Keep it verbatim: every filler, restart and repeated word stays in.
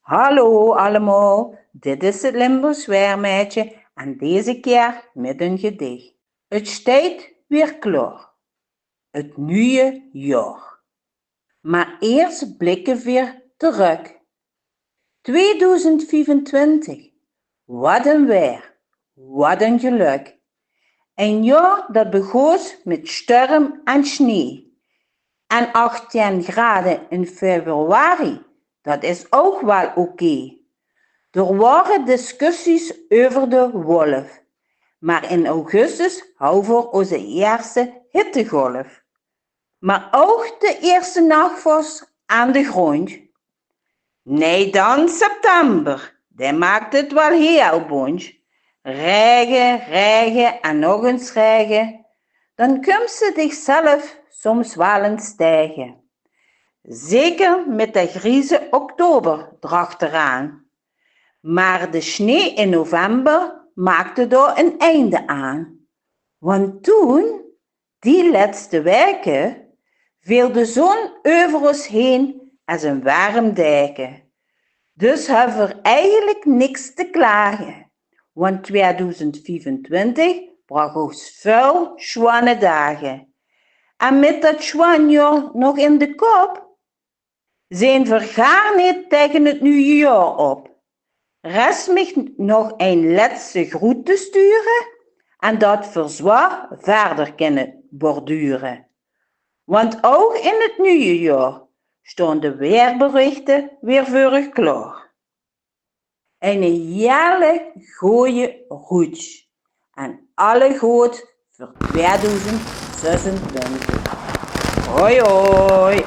Hallo allemaol, dit is 't Limburgs Waermeidje en deze kier mit ein gedich. 't Sjteit weer klaor, 't nuje jaor. Mer iers blikke veer trök. Tweedoezend viefentwintig, wat ein waer, wat ein gelök. Ein jaor dat begós mit sjtorm en sjnee. En achtieën grade in februari, dat is ouch waal oké. D'r waore discussies euver de wolf, mer in augustus hauwe veer ózze ierste hittegolf. Mer ouch de ierste nachvors aan de grondj. Nae, dan september, dae maak 't waal hiel bóntj. Raege, raege en nog ins raege, dan kums se dichzelf soms waal ins taege. Zeker mit de grieze oktober drachteraan. Mer de sjnee in november maakde dao ein einde aan. Want toen, die lètste waeke, veel de zon euver ós heen es ein werm daeke. Dus höbbe veer eigelik niks te klage, want tweedoezend viefentwintig brach ós väöl sjoeane daage. En mit dat sjoean jaor nog in de kop, zeen veer gaar neet taege 't nuje jaor op. Rest mich nog ein lètste groet te sture en dat veer zwaor verder kinne bordure. Want ouch in 't nuje jaor sjtaon de waerberichte weer veur uch klaor. Eine hiele gooje roet en alle good veur tweedoezend zesentwintig. Hoi, hoi.